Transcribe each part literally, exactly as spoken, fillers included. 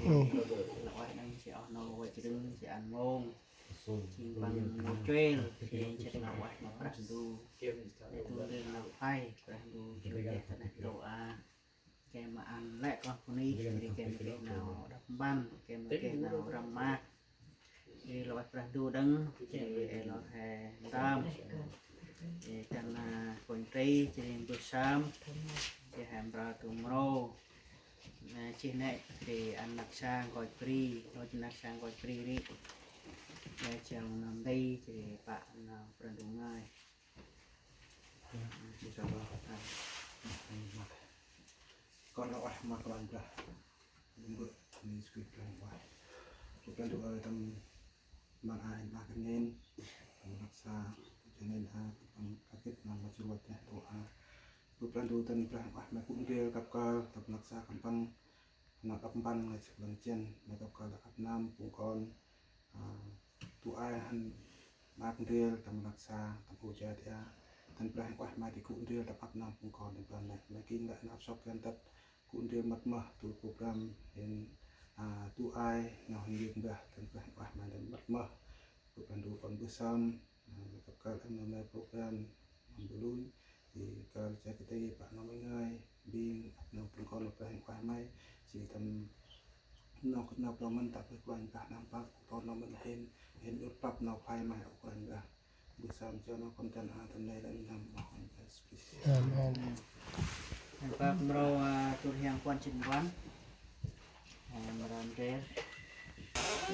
Ơ, lah ueh đăng si oh nô ueh chih đăng si ăn mông. Jêng păng nô chuêl, jêng chih đăng lah ueh ma Brah Ndu. Nê du ndơ nau phay, Brah Ndu jêng deh ta neh tô a. Geh ma ăn lĕ kon pô ni, jêng geh ma geh nau đăp mpăn, geh ma geh nau răm maak. Jêng lah ueh Brah Ndu đăng, jêng ê lor he ntơm. Jêng kăn, a, kônh tri, jêng mbơh sơm, jêng he mprơ tu mrô. Nê, jêng nê, jêng ăn năk sa nkoch bri, lôch năk sa nkoch bri ri. Nê, jêng nơm nti, jêng pă nau Brah Ndu ngơi. Kon lah ueh ma Kôranh Brah. Mbơh, ni squid Brah ueh. Brah Ndu ơi, tâm ban ai ma kơt ngên. Tâm năk sa, jêng nên a, tâm kagĭt nau ma jrôch neh tô a. Bơh Brah Ndu tâm Brah ueh ma gŭ ndrel kăp kơl, tâm năk sa kămpăng. Nau đăp mpăn ngơi săk lăng jăn, ma kăp kơl đăp ăp nơm, phung kon. A, du ai hăn maak ndrel tâm năk sa, tâm u ja ti a. Tâm Brah ueh ma di gŭ ndrel tâm ăp nơm phung kon tâm ban nê. Ma king lĕ nau sŏk găn tât gŭ ndrel mât mơh du program hên, a, du ai nau hên yơk mbah tâm Brah ueh ma tâm mât mơh. Bơh Brah Ndu kon mbơh sơm, a, ma kăp kơl ăn nau ma program, mâm du luñ, di kơl cha kơt ti pă nau ma ngơi, bêng, ăp nau phung kon Brah ueh ma, si tâm nau kơt nau plơ̆ mĭn ta bơh Kôranh Brah nơm pă, kon nau mĭn hên, hên ŭt păp nau phay ma Kôranh Brah. Mbơh sơm cho nau kon dăn a tâm nê lĕ nơm ma Kôranh Brah Yêsu Krist. Amen. Nơm pă mrô, a, tu rhiăng puăn jê̆t puăn. A, mrô ndrel.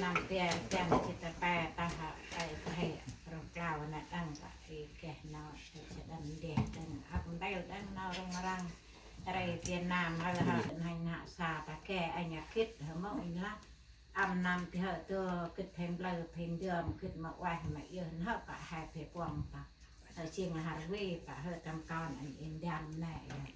Nơm tian, tian jê̆t ta pe ta ha, pe ta he, rŏng klao nê đăng ta, i geh nau, i jê̆t đăng ndeh, đăng ăp ntel, đăng nau rŏng răng. Rê Việt Nam, hơ, hơ, nây nă sa ta geh, anh a gĭt, hơ, mâu anh lah. Ăm nơm ti hơ tơ gĭt phên blơ phên dơm gĭt ma ueh ma yơh nơh pă he phê kuŏng pă. Hơ jêng lah har vê pă hơ tâm kon anh in dam nê yơh.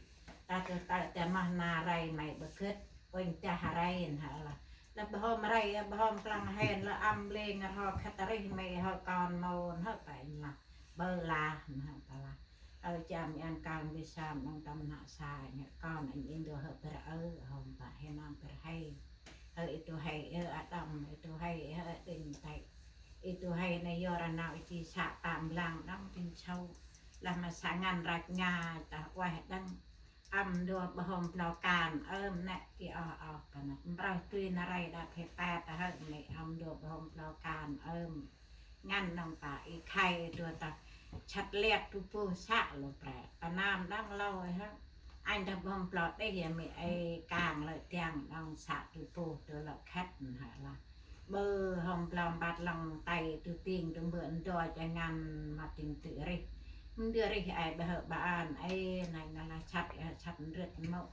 Ta tơ tơ tơ mah na rây may bơ gĭt, uênh tah rây nơh lah. Lah bơhôm rây, bơhôm klăng hên, lah ăm lê ngăr hô khât rih may hơ kon mâu nơh pă anh lah. Bơ lah nơh pă lah. Ơ, cham ăn kal mbơh sơm đăng tâm nă sa, nhă kon anh in dô hơ bơr ơ, hôm pă hên nơm bơr hay. Hơ i tu hay, hơ a đăm, i tu hay, hơ a đinh tay. I tu hay nê yor a nau i chi sa tam lang đăng tin sau. Lah ma sa ngăn rach nga, ta ueh đăng. Ăm dô bơhôm blao kan, ơm nê, i oh, oh, pă nê. Mprơ tui na rây đa phê pet, ta hơ nê, ăm dô bơhôm blao kan, ơm. Ngăn nơm pă i khay dua ta chăt liet tu puh sa lô pre. Ta nam đăng lôi hă. Anh ta bơm plot đih ya mi ai kang lơ tiang đăng sa tu puh dua lơ khăt hă lah. Bơ hom plom bat lăng tay tu ting tu mbơ ndoi cha ngăn ma ting tu rih. Ndơ rih ai bơ hơ ba an ai nai na lah chăt ya chăt rưt mâu.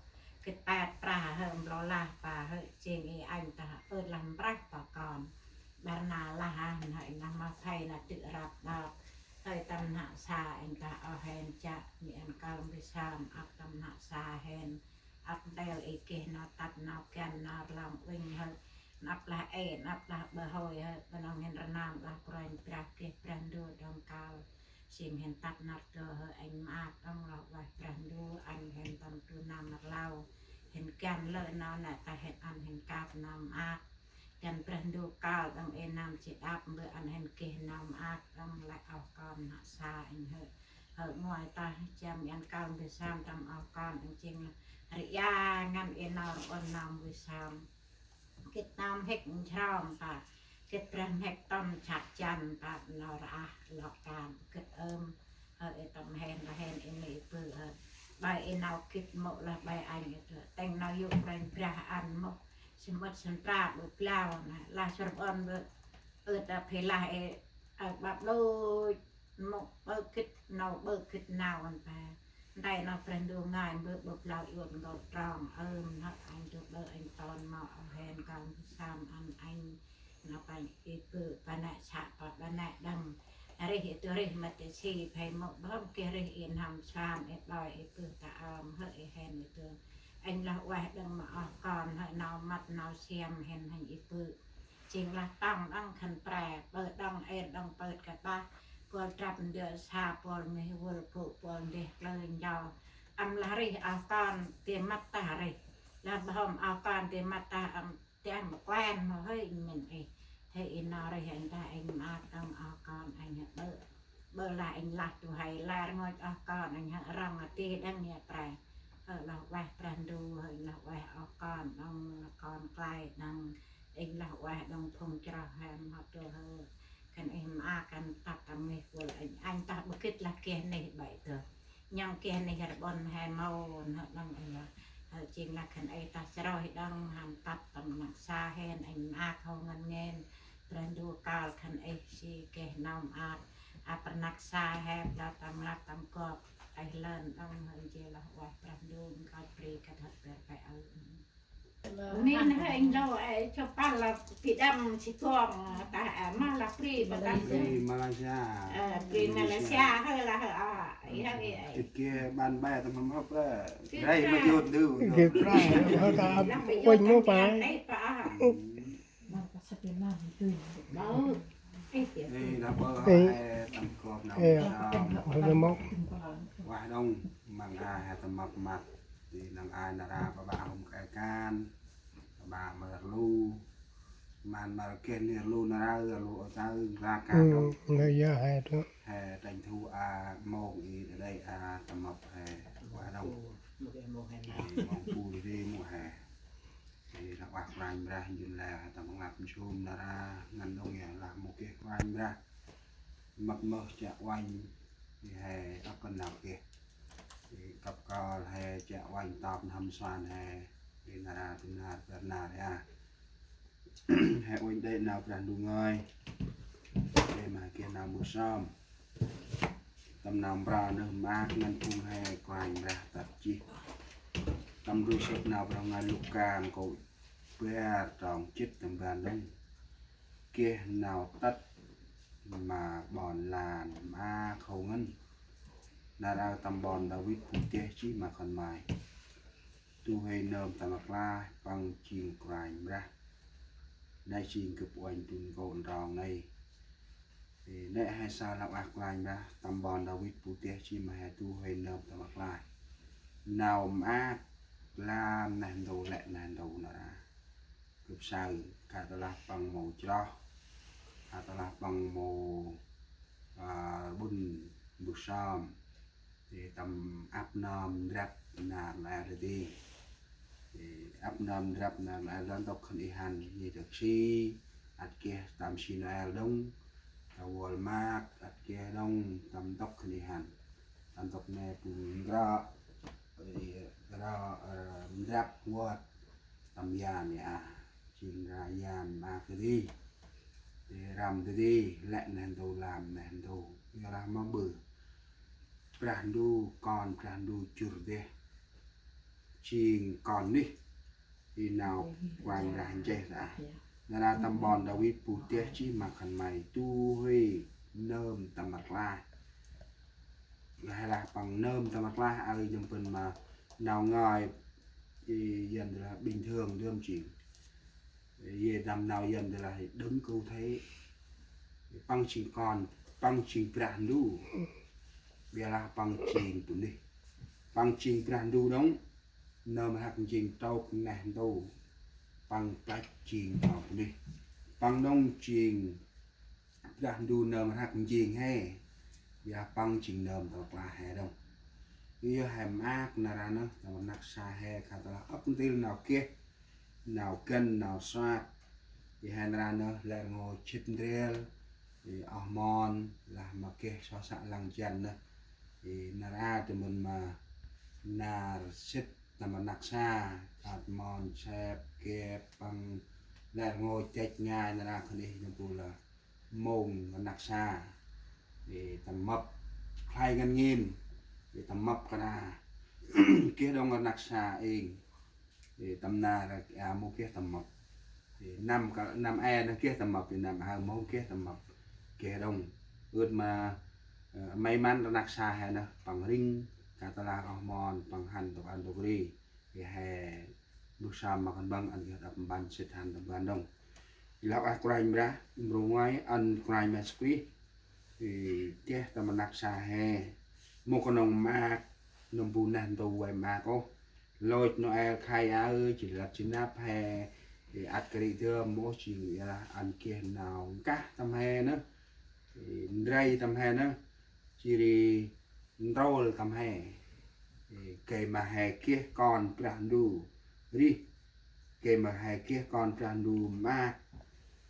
Gĭt pet prah hơ mblô lah pă hơ jêng i anh ta ơt lah mprah pă kon. Bar na lah hăn hơ i nơh ma phay na tư̆ răp đăp. Hơi tâm nă sa anh ta oh hên chă mi ăn kal mbơh sơm ăp tâm nă sa hên. Ăp ntel i geh nau tât nau găn nau rlong uênh hơi. Năp lah ê, năp lah bơ hơi hơi. Bơnong hên rnam lah Kôranh Brah geh Brah Ndu đŏng kal. Jêng hên tât năr dô hơ anh maak đŏng lah ueh Brah Ndu, anh hên tâm tu năm rlau. Hên găn lơ nau nê ta hên ăn hên kap nau maak. Găn Brah Ndu kal đŏng ê năm chi đăp mbơ ăn hên geh nau maak đŏng lĕ oh kon nă sa anh hơ. Hơ ngoai ta chăm ăn kal mbơh sơm tâm oh kon anh jêng lah. Ri ya ngăn ê nau rŭn nau mbơh sơm. Gĭt nau mhĭk nchrom ta, gĭt brah mhĭk tâm chak chan ta nau rah lŏ kan, gĭt ơm, hơ, i tâm hên, ta hên, i mi i bư, hơ. Bai i nau gĭt mŭ lah bai anh i tu, tĭng nau yŭ branh brah ăn mŭ, sĭm ŭt sĭm pra bơ blau, na, lah sŭr ƀon bơ, ơ, ta phê lah i, ơ, bap lôch, mŭ, bơ gĭt nau, bơ gĭt nau ăn ta. Ntai nau Brah Ndu ngai bơ bơ blau iôt ngol trong, ơm, nau anh tu bơ anh ton mâo, hên kal mbơh sơm ăn anh, nau păng i bơ, ba nê sa, ba, ba nê đăm. Rih i tu rih mât i si, phê mŭ bơm geh rih i n'hâm sơm, i ƀoi i bơ ta ơm, hơ i hên i tu. Anh lah ueh đăm ma oh kon, hơ nau mât nau siăm hên hên i bơ. Jêng lah tŏng đŏng khân pre, bơ đŏng êr đŏng pơt kơt bah, pôl trăp ndơ sa, pôl mih vul gŭ, pôl ndeh klơ njâu. Ăm lah rih oh kon, ti mât tah rih. Lah bơhôm oh kon, ti mât tah ăm tiang Em mâu hơi inh mĭn ih. Hơi inh nau rêh inh ta inh maak đŏng oh kon inh hơ ƀơ. Ƀơ lah inh lah du huê lar ngôch oh kon inh hơ rŏng a ti đŏng ya pre. Hơ lah ueh Brah Ndu, hơ inh lah ueh oh kon đŏng, kon klai đŏng, inh lah ueh đŏng phung chroh hem hŏ du hơ. Khân ih maak khân tât tâm ngih kuôl inh, inh tah bơkĭt lah geh neh bai tơ. Nhŏng geh neh rƀŭn he mâu nơh đŏng inh lah. Hơ jêng lah khân ih tah chroh đŏng hăn tât tâm năk sa hen inh maak hâu ngăn ngen. Brah Ndu kơl khân ih si geh nau maak. Ăp rnăk sa he bla tâm ngăp tâm gop. Ih lơn đŏng hơ jêng lah ueh Brah Ndu nkoch bri kơt hăt ber pe ơ. Min hơ inh lô ê chô pal lah pi đăm si tuông ta ê mah lah pri bơtăn. Pri Malaysia. Ê, pri Malaysia hơ lah hơ a. Ih hơ ê. Ê, geh ban bai tâm hâm hôp lah. Rai ma jôt du. Geh prai hơ ta uănh mâu pai. Ê, đa bơ hơ he tâm gop nau. Ê, hơ mâu. Ueh đŏng măng a he tâm mâp măt. Di năng ai nar a ba ba hôm kê kan. Ba ba ma rlu. Man ma rkeh ni rlu nar a rlu ôch tơ ra ka đŏng. Nơ ya he tu. He tranh thủ a mông i đa đei a tâm mâp he. Ueh đŏng. Mông pu di mông he. Ê, lah ueh Kôranh Brah njŭn leo he tâm ngăp nsum nar a ngăn đŏng ya lah mâu geh Kôranh Brah. Mâp mơh chiă uănh, ê, he ăp kăn nau geh. Ê, kăp kơl he chiă uănh tâp n'hâm suan he. Ê, nar a tu nar bar nar ya. He uănh đê nau Brah Ndu ngơi. Đê ma geh nau mâu sơm. Tâm nau mra nơh maak ngăn phung he Kôranh Brah tât jêh. Tâm ndrui săp nau Brah ngơi Luka nkô̆ bar trong jê̆t tâm ban đŏng. Geh nau tât ma ƀon lan maak hâu ngăn. Nar a tâm ƀon Đawit bu deh jêh ma khân may. Du huê nơm tâm rklaih păng jêng Kôranh Brah. Nây jêng gâp uănh dŭn nkô̆ ndrong nây. Ê, nê he sa lah ueh Kôranh Brah tâm ƀon Đawit bu deh jêh ma he du huê nơm tâm rklaih. Nau maak lam neh ntu lĕ neh ntu nar a. Gâp saơ, kha tơ lah păng mâu chroh, kha tơ lah păng mâu, a, rbŭn mbơh sơm. Ê, tâm ăp nơm ndrăp nar lĕ dadê. Ê, ăp nơm ndrăp nar lĕ dadê ntŭk khân ih hăn, ê, dak si, ăt geh tâm si Noel đŏng, ta Walmart, ăt geh đŏng, tâm ntŭk khân ih hăn. Tâm ntŭk nê bu ngrŏ, ê, ngrŏ, ơ, ndrăp wơt, tâm yan ya, jêng ra yan ma dadê. Ê, răm dadê, lĕ neh ntu lam neh ntu, yor lah ma ƀư. Brah Ndu, kon Brah Ndu jŭr deh. Jêng kon nuyh. Ê nau Kôranh Brah nchih ta. Nar a tâm ƀon Đawit bu deh jêh ma khân may du huê nơm tâm rklaih. Lah lah păng nơm tâm rklaih, ơi, jăm pên ma nau ngơi, ê, Yuăn lah bình thường đơm jêng. Ê, tâm nau Yuăn lah đứng cụ thể. Păng jêng kon, păng jêng Brah Ndu. Ƀiălah păng jêng bunuyh. Păng jêng Brah Ndu đŏng. Nơm rhăk njêng trôk neh ntu. Păng plăch jêng trôk bunuyh. Păng đŏng jêng Brah Ndu nơm rhăk njêng he. Ƀiălah păng jêng nơm tâm rklaih he đŏng. Yor he maak nar a nơh, tâm rnăk sa he kha tơ lah ăp ntil nau geh, nau găn, nau suak. Ê, he nar a nơh lĕ rngôch jê̆t ndrel. Ê, oh mon, lah ma geh soh să lăng jăn nơh. Ê, nar a tâm ban ma nar sĭt tâm rnăk sa, kơt mon sep, gep, păng lĕ rngôch dăch ngai nar a khân ih nơh bu lah mông rnăk sa. Ê, tâm mâp, khlay ngăn ngên. Ê, tâm mâp kơt a. Geh đŏng rnăk sa êng. Ê, tâm nar a mâu geh tâm mâp. Ê, năm ka, năm e nơh geh tâm mâp, ê, năm a mâu geh tâm mâp. Geh đŏng. Ưt ma, ơ, may mắn rnăk sa he nơh, păng rĭng, kha tơ lah oh mon, păng hăn tŭk ăn tŭk ri. Ê, he mbơh sơm ma khân păng ăn geh đăp mpăn sĭt hăn tâm ban đŏng. Ê, lah ueh Kôranh Brah, mrô ngoai ăn Kôranh Brah Yêsu Krist. Ê, deh tâm rnăk sa he. Mâu knŏng maak, nơm bu neh ntu vay maak ôh. Lôch Noel khay aơ, jêh lăp jêh năp he, Ăt kơt ri dơm ôh, jêng lah ăn geh nau nkah tâm he nơh, ndrel tâm he nơh, jêh ri ntrôl tâm he. Gay ma he geh Kon Brah Ndu rêh, gay ma he geh Kon Brah Ndu maak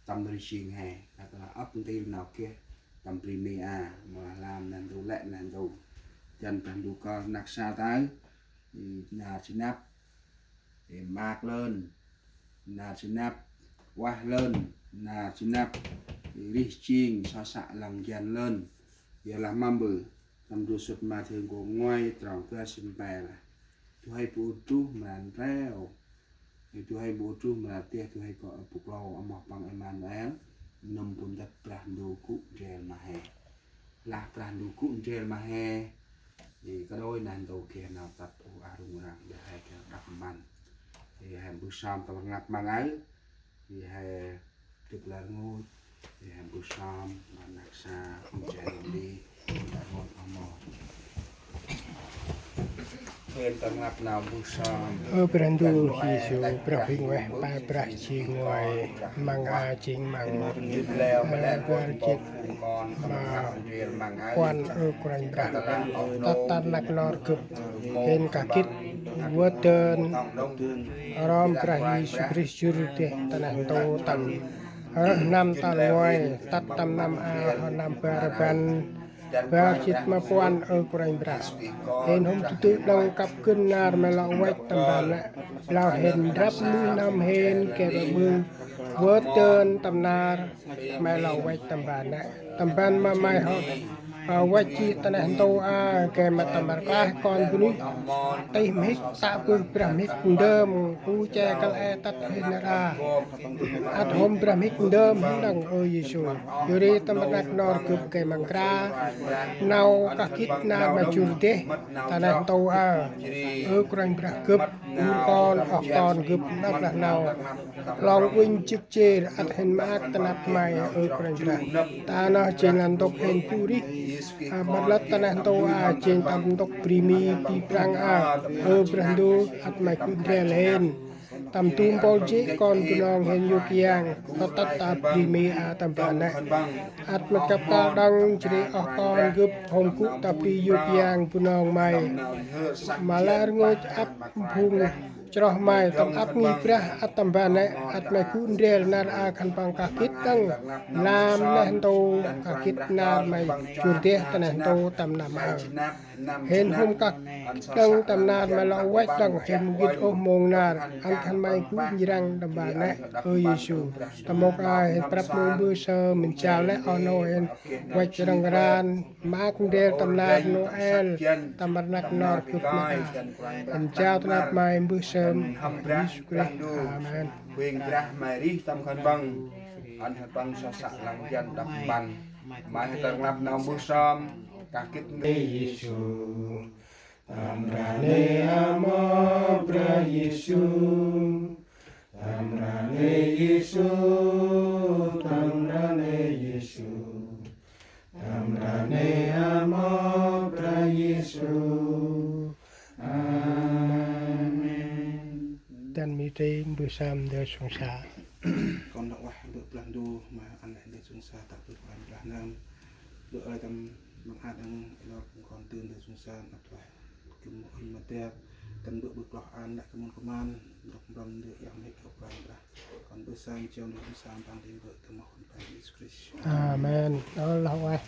tâm rêh jêng he. Ăt lah ăp ntil nau geh tâm bri mi a, mâu lah lam neh ntu lĕ neh ntu. Dăn Brah Ndu kơl rnăk sa tay, nar jêng năp, maak lơn, nar jêng năp, ueh lơn, nar jêng năp, rêh jêng so sa lăng jăn lơn. Yor lah mâm bơh, tâm ndrôl sŭt Mathiơ nkô̆ nguay, trong bar jêh bar lah: Du huê bu ur druh mra ntreo, du huê bu ur druh mra deh, du huê kŏ bu klô amoh păng Êmanuel, nâm bu ntât Brah Ndu gŭ ndrel ma he. Lah Brah Ndu gŭ ndrel ma he, i kađôi neh ntu geh nau tât ôh a rŭng răng, yor he geh đăp mpăn. I he mbơh sơm tâm rnglăp ma ngai, i he dâk lĕ rngôch, i he mbơh sơm ma rnăk sa, ŭch jêh ri, i he rngôch amoh. Ơ Brah Ndu Yêsu, Brah Huêng Ueh, Pă Brah jêng nguay, măng a jêng măng, bar jêt ma puăn, ơ Kôranh Brah, tât tâm rnăk nor gâp, hên kah gĭt vơt dơn rom Brah Yêsu Krist jŭr deh ta neh ntu tâm rơh năm tal nguay, tât tâm năm a hŏ năm bar rbăn bar jêt ma puăn, ơ Kôranh Brah. Hên hôm tơdơi đŏng kăp gân nar May lŏ văch tâm ban nây, lŏ hên ndrăp nuih n'hâm hên gay ma May vơt dơn tâm nar May lŏ văch tâm ban nây. Tâm ban ma May hŏ văch jêh ta neh ntu a, gay ma tâm rklaih kon bunuyh tih mhĭk, tă bơh brah mhĭk ndơm, u che kăl e tât hên nar a. Ăt hôm brah mhĭk ndơm hên đŏng, ơ Yêsu. Yor ri tâm rnăk nor gâp gay ma nkra nau kah gĭt nar May jŭr deh ta neh ntu a, ơ Kôranh Brah gâp. Ur kon oh kon gâp nđâp lah nau klŏng uănh jêh jêr, ăt hên maak ta năp May, ơ Kôranh Brah. Ta nơh jêng lah ntŭk hên bu rêh, a, ƀât lăt ta neh ntu a, jêng tâm ntŭk bri mi bri Prăng a, ơ Brah Ndu, ăt May gŭ ndrel hên. Tâm du mpôl jê̆ kon Bunong hên yôk yang, tât ta bri mi a tâm ban nây. Ăt mât kăp kal đŏng, jêh ri oh kon gâp hôm gŭ ta bri yôk yang Bunong May. Ma lĕ rngôch ăp phung chroh May tâm ăp ngih brah ăt tâm ban nây, ăt May gŭ ndrel nar a khân păng kah gĭt đŏng lam neh ntu, kah gĭt nar May jŭr deh ta neh ntu tâm năm a. Hên hôm kah đŏng tâm nar May lŏ văch đŏng, hên mâu gĭt ôh mông nar, ăn khân may gŭ njrăng tâm ban nây, ơ Yêsu. Tâm mông a hên prăp mông mbơh sơm, mĭn jao lĕ oh nô hên văch rŏng ran, maak ndrel tâm nar Nôel, tâm rnăk nor gâp ma a. Mĭn jao ta năp May mbơh sơm, Yêsu Krist. Amen. Huêng Brah May rêh tâm khân păng, ăn khân păng so sa lăng jăn đăp mpăn. May hên tâm rnglăp nau mbơh sơm, kah gĭt Yêsu. Tâm rnê amoh Brah Yêsu. Tâm rnê Yêsu, tâm rnê Yêsu, tâm rnê amoh Brah Yêsu. Amen. Dăn mi trê mbơh sơm ndơ sông sa. Kon lŏ ueh ndơ Brah Ndu ma ăn lĕ ndơ sông sa ta bơh Brah Ndu. Ndơ ai tâm măng a đăng lŏ kon tưn ndơ sông sa năp tueh. Kư̆m mâu ŭnh ma dak, kăn bơ̆ bơ̆ kloh ăn lĕ kơmŭn kơman, ndrŏk mbrăm ndơ yang mhĭk hŏ Brah Brah. Kon bơ̆ sơm jao ndơ bơ̆ sơm păng đĭ bơ̆ ta moh Kon Brah Yêsu Krist. Amen. Ơ lah ueh.